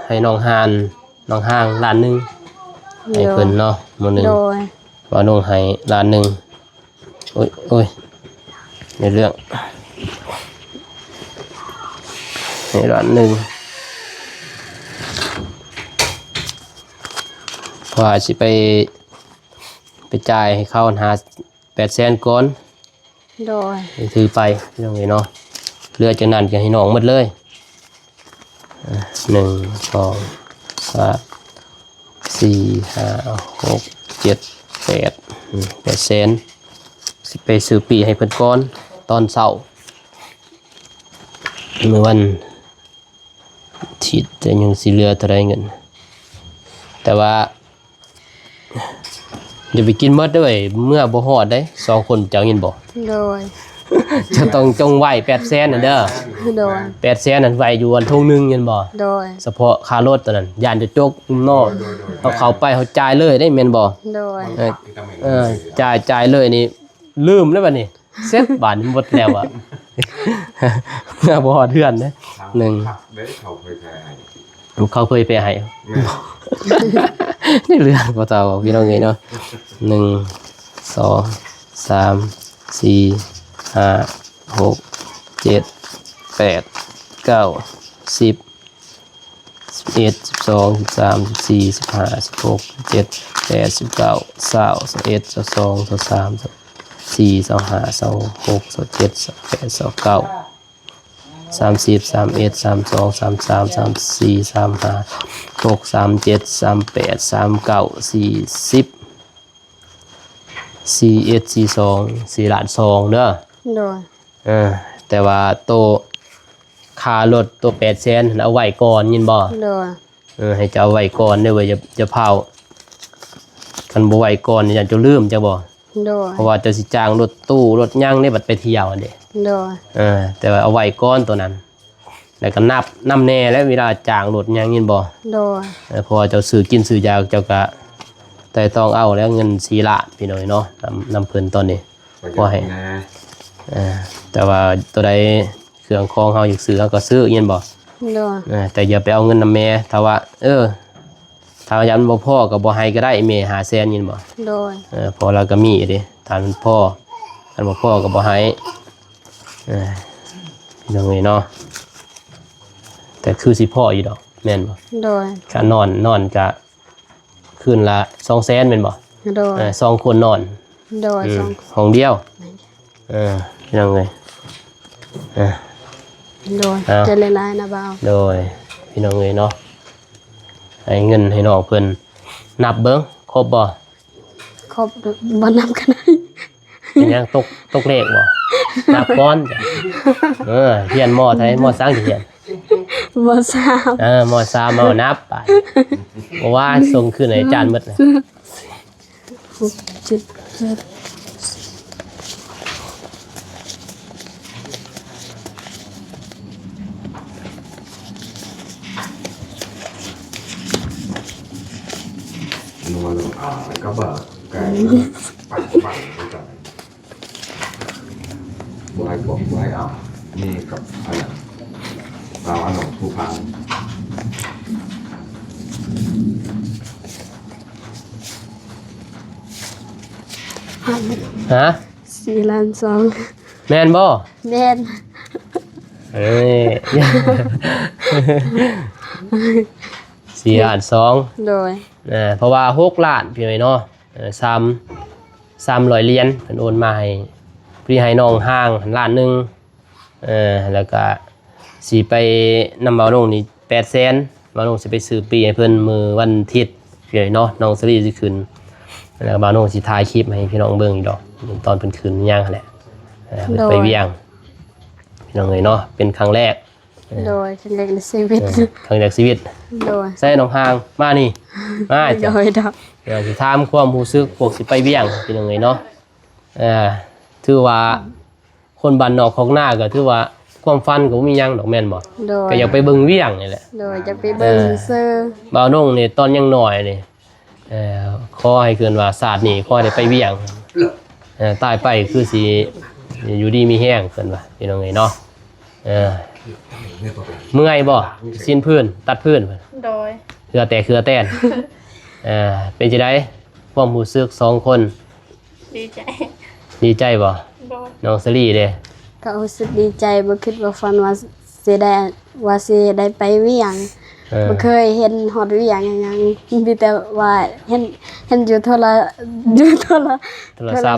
ໃຫ້ນ້ອງຮ່ານ ນ້ອງຮ່າງລ້ານໜຶ່ງ ໃຫ້ເພິ່ນເນາະ ມື້ໜຶ່ງ. ໂດຍ. ບ່າວໂໜ່ງໃຫ້ລ້ານໜຶ່ງ. ໂອ້ຍ ໂອ້ຍ ໃນເລື່ອງ ໃຫ້ລ້ານໜຶ່ງ ເພາະວ່າຊິໄປ ໄປຈ່າຍໃຫ້ເຂົາຫັ້ນ ຫາແປດແສນກ່ອນ. ໂດຍ. ຖືໄປ ພີ່ນ້ອງເອີຍເນາະ. ເຫຼືອຈາກນັ້ນກໍໃຫ້ນ້ອງໝົດເລີຍ. ອ່າ ໜຶ່ງ ສອງ ສາມ ສີ່ ຫ້າ ຫົກ ເຈັດ ແປດ ອືມ ແປດແສນ ຊິໄປຊື້ປີ້ໃຫ້ເພິ່ນກ່ອນຕອນເຊົ້າ ມື້ວັນອາທິດ ແຕ່ຍັງຊິເຫຼືອເທົ່າໃດເງິນ ແຕ່ວ່າ ຢ່າໄປກິນໝົດເດີ້ເວີຍ ເມືອບໍ່ຮອດເດ້ ສອງຄົນ ເຈົ້າຍິນບໍ່? ໂດຍ. ເຈົ້າຕ້ອງຈົ່ງໄວ້ແປດແສນນັ້ນເດີ້. ໂດຍ. ແປດແສນນັ້ນໄວ້ຢູ່ອັນຖົງໜຶ່ງ ເຫັນບໍ່? ໂດຍ. ສະເພາະຄ່າລົດຕົວນັ້ນ ຢ້ານຈະຈົກເນາະ. ໂດຍ ໂດຍ ໂດຍ. ເຮົາເຂົ້າໄປເຮົາຈ່າຍເລີຍເດ້ ແມ່ນບໍ່? ໂດຍ. ເອີ ເອີ ຈ່າຍ ຈ່າຍເລີຍນີ້ ລືມແລ້ວບັດນີ້ ເຊັດ ບາດນີ້ໝົດແລ້ວອະ ເມືອບໍ່ຮອດເຮືອນເດ້. ໜຶ່ງ ຄັກເດ້ ເຂົາເຜີຍແຜ່ໃຫ້ ເຂົາເຜີຍແຜ່ໃຫ້ ແມ່ນ ໃນເລື່ອງບໍ່ເທົ່າ ພີ່ນ້ອງເອີຍເນາະ. ໜຶ່ງ ສອງ ສາມ ສີ່ ຫ້າ ຫົກ ເຈັດ ແປດ ເກົ້າ ສິບ ສິບເອັດ ສິບສອງ ສິບສາມ ສິບສີ່ ສິບຫ້າ ສິບຫົກ ສິບເຈັດ ສິບແປດ ສິບເກົ້າ ຊາວ ຊາວເອັດ ຊາວສອງ ຊາວສາມ ຊາວສີ່ ຊາວຫ້າ ຊາວຫົກ ຊາວເຈັດ ຊາວແປດ ຊາວເກົ້າ ສາມສິບ ສາມເອັດ ສາມສອງ ສາມສາມ ສາມສີ່ ສາມຫ້າ ຫົກ ສາມເຈັດ ສາມແປດ ສາມເກົ້າ ສີ່ສິບ ສີ່ເອັດສີ່ສອງ ສີ່ລ້ານສອງເດີ. ໂດຍ. ເອີ ແຕ່ວ່າໂຕຄ່າລົດໂຕແປດແສນຫັ້ນເອົາໄວ້ກ່ອນ ຍິນບໍ່? ໂດຍ. ເອີ ໃຫ້ເຈົ້າເອົາໄວ້ກ່ອນເດີ ຢ່າ ຢ່າຟ້າວ ຄັນບໍ່ໄວ້ກ່ອນນີ້ຢ້ານເຈົ້າລືມ ຈັກບໍ່? ໂດຍ. ເພາະວ່າເຈົ້າຊິຈ້າງລົດຕູ້ລົດຫຍັງເດ້ ບັດໄປທ່ຽວຫັ້ນເດ້. ໂດຍ. ເອີ ແຕ່ວ່າເອົາໄວ້ກ່ອນໂຕນັ້ນ ແລ້ວກໍນັບນຳແດ່ແຫຼະ ເວລາຈ້າງລົດຫຍັງ ຍິນບໍ່? ໂດຍ. ເອີ ເພາະວ່າເຈົ້າຊື້ກິນຊື້ຢາ ເຈົ້າກໍໄຕ່ຕອງເອົາແລ້ວ ເງິນສີ່ລ້ານ ພີ່ນ້ອງເອີຍເນາະ ນຳ ນຳເພິ່ນຕອນນີ້ ພໍໃຫ້ ເອີ ແຕ່ວ່າໂຕໃດເຄື່ອງຂອງເຮົາຢາກຊື້ ເຮົາກໍຊື້ ຍິນບໍ່? ໂດຍ. ເອີ ແຕ່ຢ່າໄປເອົາເງິນນຳແມ່ ຖ້າວ່າ ເອີ ຖ້າວ່າຢ້ານບໍ່ພໍກໍບໍ່ໃຫ້ກໍໄດ້ ແມ່ຫ້າແສນ ຍິນບໍ່? ໂດຍ. ເອີ ເພາະລາວກໍມີເດ້ ຖ້າມັນພໍ ຄັນບໍ່ພໍກໍບໍ່ໃຫ້. ເອີ ພີ່ນ້ອງເອີຍເນາະ ແຕ່ຄືຊິພໍຢູ່ດອກ ແມ່ນບໍ່? ໂດຍ. ກະນອນ ນອນກະຄືນລະສອງແສນ ແມ່ນບໍ່? ໂດຍ. ເອີ ສອງຄົນນອນ. ໂດຍ. ອືມ ສອງ ຫ້ອງດຽວ. ແມ່ນ. ເອີ ພີ່ນ້ອງເອີຍ ເອີ ໂດຍ ເອົາ ໃຈຫຼາຍໆນະບ່າວ. ໂດຍ ພີ່ນ້ອງເອີຍເນາະ ໃຫ້ເງິນໃຫ້ນ້ອງເພິ່ນ ນັບເບິ່ງ ຄົບບໍ່? ຄົບ ບໍ່ນັບກໍໄດ້. ເປັນຫຍັງ ຕົກ ຕົກເລກບໍ່? ນັບກ່ອນ. ເອີ ຮຽນ ມໍ ໃດ ມໍສັງຊິຮຽນ? ມໍສາມ. ເອີ ມໍສາມ ເອົານັບບາດ ເພາະວ່າສົ່ງຄືນໃຫ້ອາຈານໝົດ. ຫົກ ເຈັດ ແປດ ນວນ ອ່າ ແລ້ວກໍບາດ ໄກ່ ປັກ ປັກ ໄປ ບໍ່ໃຫ້ບອກ ບໍ່ໃຫ້ເອົາ ນີ້ກັບອັນນັ້ນ ລາວອັນນັ້ນຜູ້ພັງ ຮະ? ສີ່ລ້ານສອງ ແມ່ນບໍ່? ແມ່ນ. ເອີ ສີ່ລ້ານສອງ. ໂດຍ. ເອີ ເພາະວ່າຫົກລ້ານ ພີ່ນ້ອງເນາະ ເອີ ສາມ ສາມຮ້ອຍຫຼຽນ ເພິ່ນໂອນມາໃຫ້ ພໍດີໃຫ້ນ້ອງຮ່າງຫັ້ນລ້ານໜຶ່ງ ເອີ ແລ້ວກະຊິໄປນຳບ່າວນົງນີ້ແປດແສນ ບ່າວນົງຊິໄປຊື້ປີ້ໃຫ້ເພິ່ນມື້ວັນທິດ ພີ່ນ້ອງເນາະ ນ້ອງສາລີຊິຂຶ້ນ ແລ້ວບ່າວນົງຊິຖ່າຍຄລິບໃຫ້ພີ່ນ້ອງເບິ່ງຢູ່ດອກ ຕອນເພິ່ນຂຶ້ນຫຍັງຫັ້ນແຫຼະ ເອີ ເພິ່ນໄປວຽງ ໂດຍ ພີ່ນ້ອງເອີຍເນາະ ເປັນຄັ້ງແລກ. ໂດຍ ຄັ້ງແລກໃນຊີວິດ ເອີ ຄັ້ງແລກຊີວິດ. ໂດຍ. ໃສ່ນ້ອງຮ່າງ ມານີ້ ມາ. ໂດຍ ໂດຍ. ເອີ ຊິຖາມຄວາມຮູ້ສຶກພວກຊິໄປວຽງ ພີ່ນ້ອງເອີຍເນາະ ເອີ ຖືວ່າຄົນບ້ານນອກຄອກນາ ກໍຖືວ່າຄວາມຝັນກໍບໍ່ມີຫຍັງດອກ ແມ່ນບໍ່? ໂດຍ. ກໍຢາກໄປເບິ່ງວຽງນີ້ແຫຼະ. ໂດຍ ຢາກໄປເບິ່ງ ເອີ ຊື່. ບ່າວນົງນີ້ຕອນຍັງນ້ອຍນີ້ ເອີ ຂໍໃຫ້ເກີດວ່າຊາດນີ້ຂໍໃຫ້ໄດ້ໄປວຽງ ເອີ ຕາຍໄປຄືຊິຢູ່ດີມີແຮງ ເພິ່ນວ່າ ພີ່ນ້ອງເອີຍເນາະ. ເອີ ເມື່ອຍບໍ່? ສິ້ນພື້ນ ຕັດພື້ນ. ໂດຍ. ເຫື່ອແຕກເຫື່ອແຕນ. ເອີ ເປັນຈັ່ງໃດຄວາມຮູ້ສຶກສອງຄົນ? ດີໃຈ. ດີໃຈບໍ່? ໂດຍ. ນ້ອງສາລີເດ? ກໍຮູ້ສຶກດີໃຈ ບໍ່ຄິດບໍ່ຝັນວ່າຊິໄດ້ ວ່າຊິໄດ້ໄປວຽງ. ເອີ ບໍ່ເຄີຍເຫັນຮອດວຽງຫຍັງ ມີແຕ່ວ່າເຫັນ ເຫັນຢູ່ໂທລະ ຢູ່ໂທລະ ໂທລະສັບ.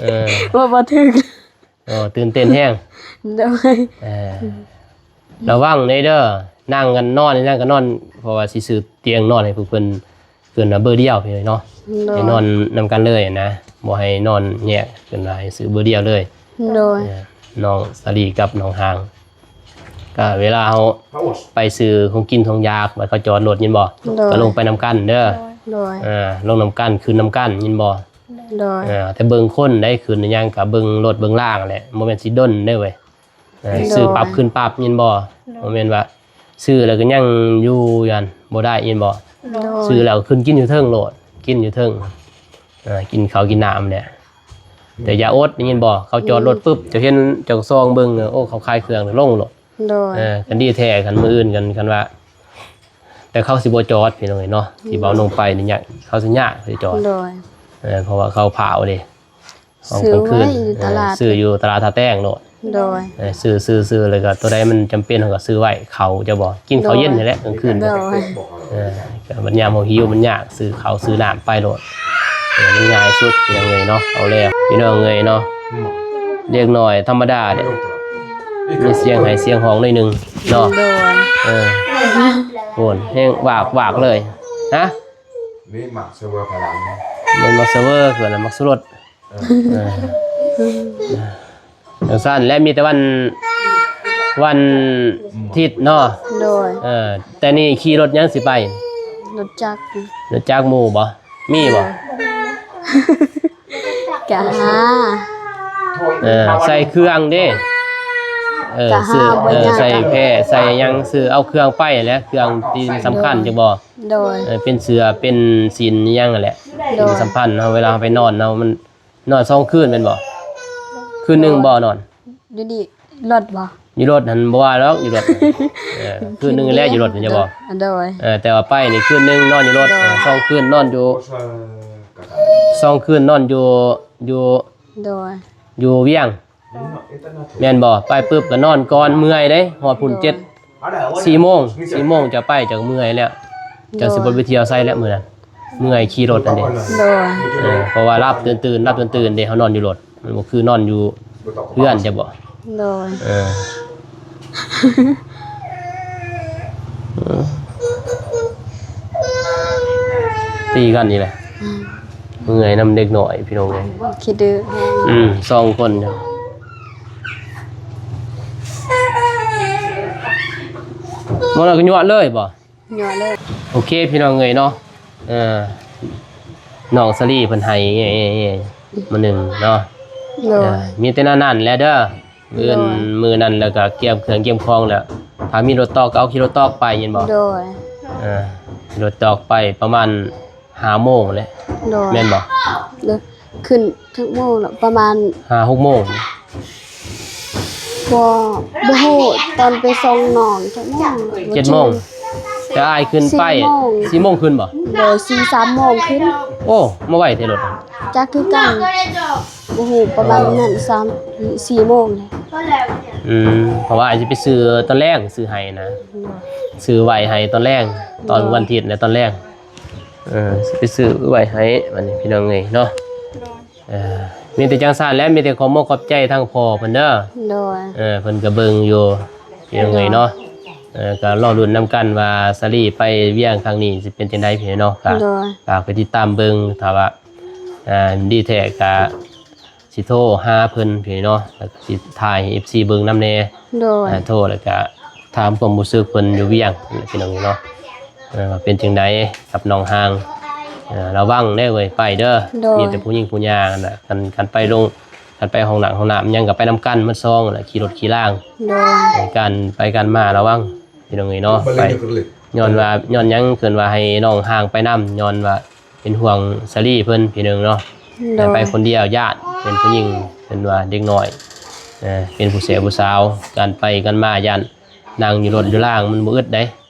ເອີ ເວົ້າບໍ່ຖືກ. ອໍ ຕື່ນເຕັ້ນແຮງ. ໂດຍ. ເອີ ລະວັງແດ່ເດີ ນັ່ງກັນນອນ ນັ່ງກັນນອນ ເພາະວ່າຊິຊື້ຕຽງນອນໃຫ້ພວກເພິ່ນ ເພິ່ນວ່າເບີດຽວພີ່ນ້ອງເນາະ. ໂດຍ. ໃຫ້ນອນນຳກັນເລີຍນະ ບໍ່ໃຫ້ນອນແຍກ ເພິ່ນວ່າໃຫ້ຊື້ເບີດຽວເລີຍ. ໂດຍ. ເອີ ນ້ອງສາລີກັບນ້ອງຮ່າງ ກໍເວລາເຮົາໄປຊື້ຂອງກິນຂອງຢາກ ບັດເຂົາຈອດລົດ ຍິນບໍ່? ໂດຍ. ກໍລົງໄປນຳກັນເດີ. ໂດຍ. ເອີ ລົງນຳກັນ ຂຶ້ນນຳກັນ ຍິນບໍ່? ໂດຍ. ເອີ ແຕ່ເບິ່ງຄົນໄດ້ ຂຶ້ນຫຍັງກໍເບິ່ງລົດເບິ່ງລາງແຫຼະ ບໍ່ແມ່ນຊິດົນເດ້ເວີຍ. ເອີ ໂດຍ. ຊື້ປັບຂຶ້ນປັບ ຍິນບໍ່? ໂດຍ. ບໍ່ແມ່ນວ່າຊື້ແລ້ວກໍຍັງຢູ່ຫັ້ນບໍ່ໄດ້ ຍິນບໍ່? ໂດຍ. ຊື້ແລ້ວຂຶ້ນກິນຢູ່ເທິງໂລດ ກິນຢູ່ເທິງ ເອີ ກິນເຂົ້າກິນນ້ຳແຫຼະ ແຕ່ຢ່າອົດ ໄດ້ຍິນບໍ່? ເຂົາຈອດລົດປຶບ ເຈົ້າເຫັນ ເຈົ້າສ່ອງເບິ່ງ ໂອ້ ເຂົາຂາຍເຄື່ອງ ລົງໂລດ. ໂດຍ. ເອີ ຄັນດີແທ້ ຄັນມື້ອື່ນ ຄັນ ຄັນວ່າ ແຕ່ເຂົາຊິບໍ່ຈອດ ພີ່ນ້ອງເອີຍເນາະ ທີ່ເວົ້າລົງໄປນີ້ຍາກ ເຂົາຊິຍາກຊິຈອດ. ໂດຍ. ເອີ ເພາະວ່າເຂົາພ້າວເດ້ ຂອງກາງຄືນ ຊື້ຢູ່ຕະຫຼາດ ເອີ ຊື້ຢູ່ຕະຫຼາດທ່າແຕງໂລດ. ໂດຍ. ເອີ ຊື້ ຊື້ ຊື້ ແລ້ວກໍຕົວໃດມັນຈຳເປັນເຮົາກໍຊື້ໄວ້ ເຂົ້າ ເຈົ້າບໍ່ ກິນເຂົ້າເຢັນນີ້ແຫຼະກາງຄືນ. ໂດຍ. ເອີ ກໍບັດຍາມເຮົາຫິວມັນຍາກ ຊື້ເຂົ້າຊື້ນ້ຳໄປໂລດ ເອີ ມັນງ່າຍສຸດ ພີ່ນ້ອງເອີຍເນາະ. ເອົາແລ້ວ ພີ່ນ້ອງເອີຍເນາະ ເດັກນ້ອຍທຳມະດາເດ້ ມີສຽງໄຫ້ສຽງຮ້ອງໜ້ອຍໜຶ່ງເນາະ. ໂດຍ. ເອີ ໂອ້ນ ແຮງວາກໆເລີຍ ຮະ? ນີ້ໝາກເຊີເວີພະລັງ ມັນມັກສະເວີ ຄືອັນນັ້ນມັກສະລົດ. ເອີ ຈັ່ງຊັ້ນແຫຼະ ມີແຕ່ວັນ ວັນທິດເນາະ. ໂດຍ ເອີ ແຕ່ນີ້ຂີ່ລົດຫຍັງຊິໄປ? ລົດຈັກ ລົດຈັກໝູ່ບໍ່? ມີບໍ່? ກະຫາ ເອີ ໃສ່ເຄື່ອງເດ້ ເອີ ກະຫາ ຊື້ ບໍ່ ເອີ ຍາກ ໃສ່ແພ້ ໃສ່ຫຍັງ ຊື້ເອົາເຄື່ອງໄປແຫຼະ ເຄື່ອງທີ່ສຳຄັນ ໂດຍ ຈັ່ງບໍ່? ໂດຍ ເອີ ເປັນເສື້ອ ເປັນສິ້ນຫຍັງຫັ້ນແຫຼະ ໂດຍ ສິ່ງສຳຄັນ ເຮົາ ເວລາເຮົາໄປນອນ ເຮົາ ມັນນອນສອງຄືນແມ່ນບໍ່? ຄືນໜຶ່ງບໍ່ນອນ? ຢູ່ນີ້ ລົດບໍ່? ຢູ່ລົດຫັ້ນບໍ່ວ່າດອກ ຢູ່ລົດ ເອີ ຄືນໜຶ່ງແຫຼະ ຢູ່ລົດ ແມ່ນບໍ່? ໂດຍ ເອີ ແຕ່ວ່າໄປນີ້ຄືນໜຶ່ງນອນຢູ່ລົດ ໂດຍ ເອີ ສອງຄືນນອນຢູ່ ສອງຄືນນອນຢູ່ ຢູ່ ໂດຍ ຢູ່ວຽງ ແມ່ນບໍ່? ໄປປຶບກໍນອນກ່ອນ ເມື່ອຍເດ້ ຮອດພຸ້ນ ໂດຍ ເຈັດ ສີ່ໂມງ ສີ່ໂມງຈະໄປ ເຈົ້າກໍເມື່ອຍແລ້ວ ໂດຍ ເຈົ້າຊິບໍ່ໄປທ່ຽວໃສແລ້ວມື້ນັ້ນ ເມື່ອຍຂີ່ລົດຫັ້ນເດ້ ໂດຍ ເອີ ເພາະວ່າຫຼັບຕື່ນໆ ຫຼັບຕື່ນໆເດ້ ເຮົານອນຢູ່ລົດ ມັນບໍ່ຄືນອນຢູ່ເຮືອນ ເຈົ້າບໍ່? ໂດຍ ເອີ ເອີ ຕີກັນນີ້ແຫຼະ ອືມ ເມື່ອຍນຳເດັກນ້ອຍພີ່ນ້ອງເອີຍ ຂີ້ດື້ແຮງ ອືມ ສອງຄົນ ບໍ່ ລະກໍຍົວະເລີຍບໍ່? ຍົວະເລີຍ ໂອເຄພີ່ນ້ອງເອີຍເນາະ ເອີ ນ້ອງສາລີເພິ່ນໃຫ້ ມື້ໜຶ່ງເນາະ ໂດຍ ເອີ ມີແຕ່ນັ້ນແຫຼະເດີ ມື້ອື່ນ ໂດຍ ມື້ນັ້ນແລ້ວກໍກຽມເຄື່ອງກຽມຂອງແລ້ວ ຖ້າມີລົດຕອກກໍເອົາຂີ່ລົດຕອກໄປແມ່ນບໍ່? ໂດຍ ເອີ ຂີ່ລົດຕອກໄປປະມານຫ້າໂມງແຫຼະ ໂດຍ ແມ່ນບໍ່? ໂດຍ ຂຶ້ນຈັກໂມງລະ ປະມານຫ້າຫົກໂມງ ບໍ່ ບໍ່ຮູ້ ຕອນໄປສົ່ງນ້ອງຈັກໂມງ ເຈັດໂມງ ແຕ່ອ້າຍຂຶ້ນໄປ ສີ່ໂມງ ສີ່ໂມງຂຶ້ນບໍ່? ໂດຍ ສີ່ສາມໂມງຂຶ້ນ ໂອ້ ມາໄວແທ້ລົດ ຈັກຄືກັນ ບໍ່ຮູ້ ປະມານນັ້ນ ສາມ ສີ່ໂມງ ອືມ ເພາະວ່າອ້າຍຊິໄປຊື້ຕອນແລງ ຊື້ໃຫ້ນະ ໂດຍ ຊື້ໄວ້ໃຫ້ຕອນແລງ ຕອນ ໂດຍ ວັນທິດ ແລະ ຕອນແລງ ເອີ ຊິໄປຊື້ໄວ້ໃຫ້ ບັດນີ້ພີ່ນ້ອງເອີຍເນາະ ໂດຍ ເອີ ມີແຕ່ຈັ່ງຊັ້ນແຫຼະ ມີແຕ່ຂອບມົກຂອບໃຈທາງພໍ່ເພິ່ນເດີ ໂດຍ ເອີ ເພິ່ນກໍເບິ່ງຢູ່ ພີ່ນ້ອງເອີຍເນາະ ໂດຍ ເອີ ກໍລໍລຸ້ນນຳກັນວ່າສາລີໄປວຽງຄັ້ງນີ້ຊິເປັນຈັ່ງໃດພີ່ນ້ອງເນາະ ກໍ ໂດຍ ຝາກໄປຕິດຕາມເບິ່ງ ຖ້າວ່າ ເອີ ດີແທ້ກໍຊິໂທຫາເພິ່ນພີ່ນ້ອງເນາະ ແລ້ວກໍຊິຖ່າຍໃຫ້ເອັຟຊີເບິ່ງນຳແດ່ ໂດຍ ເອີ ໂທແລ້ວກໍ ຖາມຄວາມຮູ້ສຶກເພິ່ນຢູ່ວຽງພີ່ນ້ອງເນາະ ເອີ ວ່າເປັນຈັ່ງໃດກັບນ້ອງຮ່າງ ເອີ ລະວັງເດີເວີຍ ໄປເດີ ໂດຍ ມີແຕ່ຜູ້ຍິງຜູ້ຍາງຫັ້ນນະ ຄັນ ຄັນໄປລົງ ຄັນໄປຫ້ອງນ້ຳ ຫ້ອງນ້ຳຫຍັງກໍໄປນຳກັນໝົດສອງຫັ້ນລະ ຂີ່ລົດຂີ່ລາງ ໂດຍ ເອີ ການໄປການມາລະວັງພີ່ນ້ອງເອີຍເນາະ ໄປ ຍ້ອນວ່າ ຍ້ອນຫຍັງເພິ່ນວ່າໃຫ້ນ້ອງຮ່າງໄປນຳ ຍ້ອນວ່າ ເປັນຫ່ວງສາລີເພິ່ນພີ່ນ້ອງເນາະ ໂດຍ ໄປຄົນດຽວຢ້ານ ເປັນຜູ້ຍິງ ເພິ່ນວ່າເດັກນ້ອຍ ເອີ ເປັນຜູ້ແສຜູ້ສາວ ການໄປການມາຢ້ານນັ່ງຢູ່ລົດຢູ່ລາງມັນບໍ່ອຶດໃດ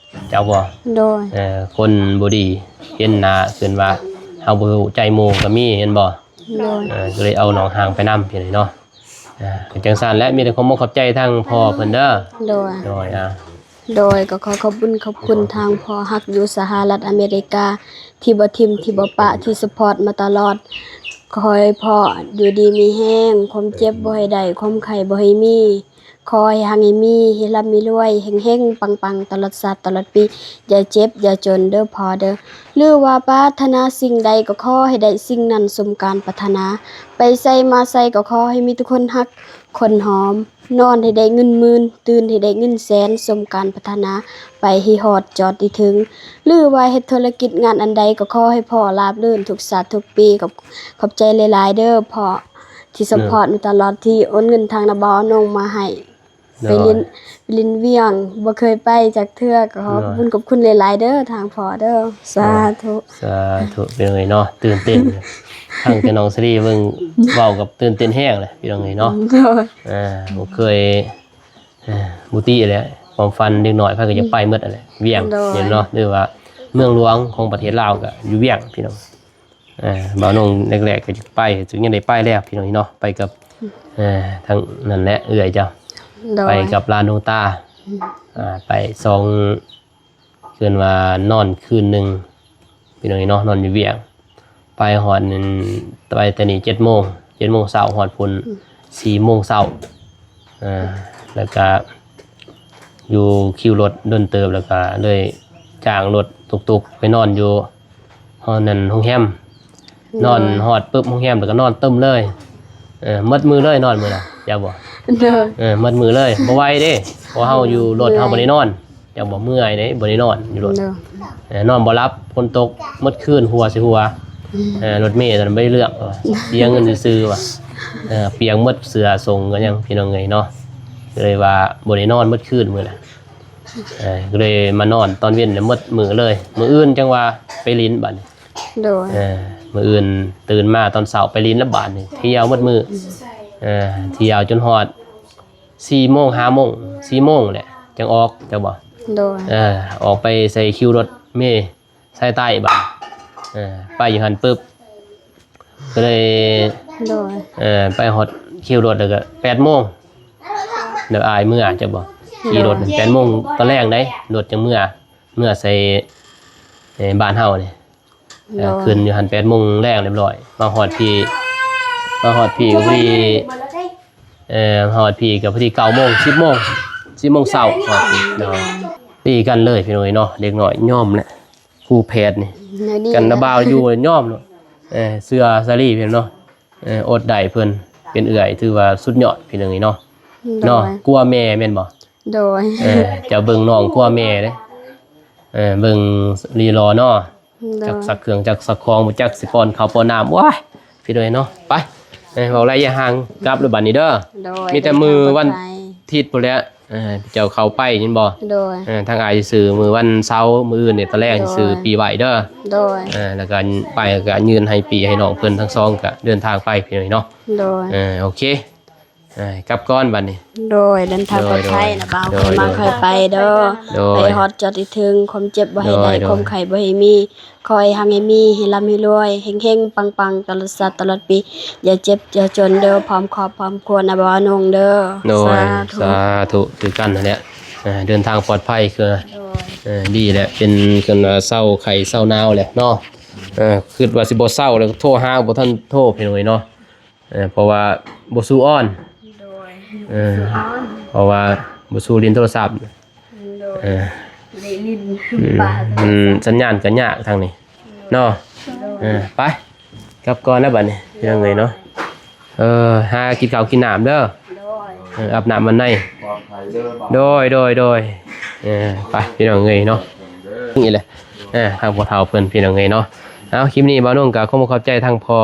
ເຈົ້າບໍ່? ໂດຍ ເອີ ຄົນບໍ່ດີເຫັນໜ້າ ເພິ່ນວ່າເຮົາບໍ່ຮູ້ໃຈໝູ່ກໍມີ ແມ່ນບໍ່? ໂດຍ ເອີ ກໍເລີຍເອົານ້ອງຮ່າງໄປນຳ ພີ່ນ້ອງເນາະ ເອີ ກໍຈັ່ງຊັ້ນແຫຼະ ມີແຕ່ຂອບມົກຂອບໃຈທາງພໍ່ເພິ່ນເດີ ໂດຍ ໂດຍ ອາ ໂດຍ ກໍຂໍຂອບບຸນຂອບຄຸນທາງພໍ່ຮັກຢູ່ສະຫະລັດອາເມລິກາ ທີ່ບໍ່ຖິ້ມ ທີ່ບໍ່ປະ ທີ່ຊັບພອດມາຕະຫຼອດ. ຂໍໃຫ້ພໍ່ຢູ່ດີມີແຮງ, ຄວາມເຈັບບໍ່ໃຫ້ໄດ້, ຄວາມໄຂ້ບໍ່ໃຫ້ມີ. ຂໍໃຫ້ຮັ່ງໃຫ້ມີ, ໃຫ້ລ່ຳໃຫ້ລວຍ, ເຮັງໆ ປັງໆ ຕະຫຼອດຊາດຕະຫຼອດປີ. ຢ່າເຈັບຢ່າຈົນເດີພໍ່ເດີ. ຫຼືວ່າປາດຖະໜາສິ່ງໃດກໍຂໍໃຫ້ໄດ້ສິ່ງນັ້ນສົມການປາດຖະໜາ. ໄປໃສມາໃສກໍຂໍໃຫ້ມີແຕ່ຄົນຮັກຄົນຫອມ. ນອນໃຫ້ໄດ້ເງິນໝື່ນ, ຕື່ນໃຫ້ໄດ້ເງິນແສນ, ສົມການປາດຖະໜາ, ໄປໃຫ້ຮອດຈອດໃຫ້ເຖິງ. ຫຼືວ່າເຮັດທຸລະກິດງານອັນໃດ ກໍຂໍໃຫ້ພໍ່ລາບລື່ນທຸກຊາດທຸກປີ. ຂອບ ຂອບໃຈຫຼາຍໆເດີພໍ່ ທີ່ຊັບພອດມາຕະຫຼອດ, ທີ່ໂອນເງິນທາງນະບ່າວອານົງມາໃຫ້. ໂດຍ ໄປຫຼິ້ນ ໄປຫຼິ້ນວຽງ ບໍ່ເຄີຍໄປຈັກເທື່ອ, ກໍຂອບ ໂດຍ ຄຸນຂອບຄຸນຫຼາຍໆເດີ ທາງພໍ່ເດີ. ສາທຸ ສາທຸ ພີ່ນ້ອງເອີຍເນາະ. ຕື່ນເຕັ້ນ ຟັງແຕ່ນ້ອງສາລີເບິ່ງເວົ້າກັບຕື່ນເຕັ້ນແຮງເລີຍ ພີ່ນ້ອງເອີຍເນາະ. ໂດຍ ອ່າ ບໍ່ເຄີຍ ເອີ ບໍ່ຕິແຫຼະ ຄວາມຝັນເດັກນ້ອຍໃຜກໍຢາກໄປໝົດຫັ້ນແຫຼະ ວຽງ ໂດຍ ເຫັນເນາະ ຫຼືວ່າເມືອງຫຼວງຂອງປະເທດລາວກໍຢູ່ວຽງ ພີ່ນ້ອງ. ອ່າ ບ່າວນົງແລກໆກໍຢາກໄປ ຈຶ່ງຍັງໄດ້ໄປແລ້ວ ພີ່ນ້ອງເນາະ. ໄປກັບ ອ່າ ທາງນັ້ນແຫຼະ ເອື້ອຍເຈົ້າ ໂດຍ ໄປກັບຫຼານຫຼວງຕາ ອ່າ ໄປສອງ ເອີ້ນວ່ານອນຄືນໜຶ່ງ ພີ່ນ້ອງເນາະ ນອນຢູ່ວຽງ ໄປຮອດນັ້ນ ໄປແຕ່ນີ້ເຈັດໂມງ ເຈັດໂມງເຊົ້າ ຮອດພຸ້ນ ອືມ ສີ່ໂມງເຊົ້າ ເອີ ແລ້ວກະຢູ່ຄິວລົດດົນເຕີບ ແລ້ວກະເລີຍຈ້າງລົດຕຸກໆໄປນອນຢູ່ ຮອດນັ້ນໂຮງແຮມ ນອນຮອດປຶບໂຮງແຮມ ແລ້ວກໍນອນຕຶມເລີຍ. ເອີ ໝົດມື້ເລີຍ ນອນມື້ນະ ເຈົ້າບໍ່? ໂດຍ. ເອີ ໝົດມື້ເລີຍ ບໍ່ໄຫວເດ້ ເພາະເຮົາຢູ່ລົດ ເຮົາບໍ່ໄດ້ນອນ. ເຈົ້າບໍ່ເມື່ອຍເດ້ ບໍ່ໄດ້ນອນຢູ່ລົດ. ໂດຍ. ເອີ ນອນບໍ່ຫຼັບ ຝົນຕົກໝົດຄືນ ຫົວຊິຫົວ. ອືມ. ເອີ ລົດເມຕອນນັ້ນບໍ່ໄດ້ເລື່ອງ ວ່າເສຍເງິນຊື່ໆ ວ່າ. ເອີ ປຽກໝົດ ເສື້ອສົ້ງກໍຍັງ ພີ່ນ້ອງເອີຍເນາະ. ກໍເລີຍວ່າບໍ່ໄດ້ນອນໝົດຄືນມື້ນັ້ນ. ເອີ ກໍເລີຍມານອນຕອນເວັນ ແລ້ວໝົດມື້ເລີຍ. ມື້ອື່ນຈັ່ງວ່າໄປຫຼິ້ນບັດນີ້. ໂດຍ. ເອີ ມື້ອື່ນຕື່ນມາຕອນເຊົ້າໄປຫຼິ້ນແລ້ວບາດນີ້ ທ່ຽວໝົດມື້. ອືມ. ເອີ ທ່ຽວຈົນຮອດສີ່ໂມງ ຫ້າໂມງ ສີ່ໂມງແຫຼະ ຈັ່ງອອກ ເຈົ້າບໍ່? ໂດຍ. ເອີ ອອກໄປໃສ່ຄິວລົດເມສາຍໃຕ້ບາດ. ເອີ ໄປຢູ່ຫັ້ນປຶບ ກໍເລີຍ ໂດຍ. ເອີ ໄປຮອດຄິວລົດ ແລ້ວກໍແປດໂມງ ແລ້ວອ້າຍເມືອ ເຈົ້າບໍ່? ໂດຍ. ຂີ່ລົດແປດໂມງຕອນແລງໃດ໋ ລົດຈັ່ງເມືອ ເມືອໃສ່ ເອີ ບ້ານເຮົານີ້. ໂດຍ. ເອີ ຂຶ້ນຢູ່ຫັ້ນແປດໂມງແລງຮຽບຮ້ອຍ ມາຮອດພີ້ ມາຮອດພີ້ກໍພໍດີ ເອີ ຮອດພີ້ກໍພໍດີເກົ້າໂມງ ສິບໂມງ ສິບໂມງເຊົ້າຮອດພີ້. ໂດຍ. ຕີກັນເລີຍພີ່ນ້ອງເອີຍເນາະ ເດັກນ້ອຍຍອມແຫຼະ ຄູ່ແພດນີ້ ແນວນີ້ ກັນນະບ່າວຢູ່ຍອມໂລດ. ເອີ ເຊື່ອສາລີເພິ່ນເນາະ ເອີ ອົດໄດ້ ເພິ່ນເປັນເອື້ອຍ ຖືວ່າສຸດຍອດພີ່ນ້ອງເອີຍເນາະ. ໂດຍ. ເນາະ ກົວແມ່ແມ່ນບໍ່? ໂດຍ. ເອີ ເຈົ້າເບິ່ງນ້ອງກົວແມ່ເດ້. ເອີ ເບິ່ງລີລໍເນາະ. ໂດຍ. ຈັກຊັກເຄື່ອງຈັກຊັກຂອງ ບໍ່ຈັກຊິປ້ອນເຂົ້າປ້ອນນ້ຳ. ໂອ້ຍ ພີ່ນ້ອງເອີຍເນາະ ໄປ ເອີ ເວົ້າໄຫຼຢ່າຫ່າງ ກັບແລ້ວບັດນີ້ເດີ. ໂດຍ. ມີແຕ່ມື້ວັນທິດພຸ້ນແຫຼະ ເອີ ເຈົ້າເຂົ້າໄປ ຍິນບໍ່? ໂດຍ. ເອີ ທາງອ້າຍຊິຊື້ມື້ວັນເສົາ ມື້ອື່ນນີ້ຕອນແລງຊິຊື້ປີ້ໄວ້ເດີ. ໂດຍ. ເອີ ແລ້ວກໍໄປກໍຍື່ນໃຫ້ປີ້ໃຫ້ນ້ອງເພິ່ນທັງສອງ ກໍເດີນທາງໄປພີ່ນ້ອງເນາະ. ໂດຍ. ເອີ ໂອເຄ ເອີ ກັບກ່ອນບັດນີ້. ໂດຍ. ເດີນທາງປອດໄພນະບ່າວ ໂດຍ ຄ່ອຍມາ ໂດຍ ຄ່ອຍໄປເດີ. ໂດຍ. ໃຫ້ຮອດຈອດໃຫ້ເຖິງ ຄວາມເຈັບບໍ່ໃຫ້ໄດ້ ໂດຍ ໂດຍ ຄວາມໄຂ້ບໍ່ໃຫ້ມີ ຂໍໃຫ້ຮັ່ງໃຫ້ມີ ໃຫ້ລ່ຳໃຫ້ລວຍ ເຮັງໆ ປັງໆ ຕະຫຼອດຊາດຕະຫຼອດປີ ຢ່າເຈັບຢ່າຈົນເດີ ພ້ອມຄອບພ້ອມຄົວນະບ່າວນົງເດີ. ໂດຍ. ສາທຸ ສາທຸ ຄືກັນຫັ້ນແຫຼະ. ເອີ ເດີນທາງປອດໄພຄື ໂດຍ ເອີ ດີແຫຼະ ເປັນ ເປັນເຊົາໄຂ້ເຊົາໜາວແຫຼະເນາະ. ເອີ ຄິດວ່າຊິບໍ່ເຊົາແລ້ວ ໂທຫາບໍ່ທັນໂທ ພີ່ນ້ອງເອີຍເນາະ. ເອີ ເພາະວ່າບໍ່ສູ້ອ່ອນ. ໂດຍ. ເອີ ບໍ່ສູ້ອ່ອນ ເພາະວ່າບໍ່ສູ້ຫຼິ້ນໂທລະສັບ. ໂດຍ. ເອີ ໄດ້ຫຼິ້ນ ອືມ ປະ ອືມ ສັນຍານກໍຍາກທາງນີ້ເນາະ. ໂດຍ. ເອີ ໄປ ກັບກ່ອນນະບັດນີ້ ໂດຍ ພີ່ນ້ອງເອີຍເນາະ. ເອີ ຫາກິນເຂົ້າກິນນ້ຳເດີ. ໂດຍ. ເອີ ອາບນ້ຳອາບໃນ. ໂດຍ ໂດຍ ໂດຍ. ເອີ ໄປ ພີ່ນ້ອງເອີຍເນາະ. ນີ້ແຫຼະ ເອີ ທາງພໍ່ເຖົ້າເພິ່ນ ພີ່ນ້ອງເອີຍເນາະ. ເອົາ ຄລິບນີ້ບ່າວນົງກໍຂໍຂອບໃຈທາງພໍ່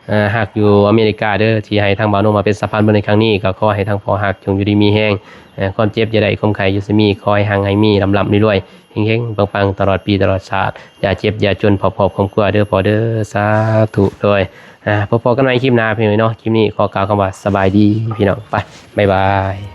ເອີ ຮັກຢູ່ອາເມລິກາເດີ ທີ່ໃຫ້ທາງບ່າວນົງມາເປັນສະພານບຸນໃນຄັ້ງນີ້. ກໍຂໍໃຫ້ທາງພໍ່ຮັກຈົ່ງຢູ່ດີມີແຮງ ເອີ ຄວາມເຈັບຢ່າໄດ້ ຄວາມໄຂ້ຢ່າຊິມີ ຂໍໃຫ້ຮັ່ງໃຫ້ມີ ລ່ຳໆລວຍໆ ເຮັງໆປັງໆ ຕະຫຼອດປີຕະຫຼອດຊາດ ຢ່າເຈັບຢ່າຈົນ ພ້ອມຄອບພ້ອມຄົວເດີພໍ່ເດີ. ສາທຸ. ໂດຍ. ອ່າ ພົບກັນໃໝ່ຄລິບໜ້າພີ່ນ້ອງເນາະ. ຄລິບນີ້ຂໍກ່າວຄຳວ່າສະບາຍດີພີ່ນ້ອງ. ໄປ ບາຍບາຍ.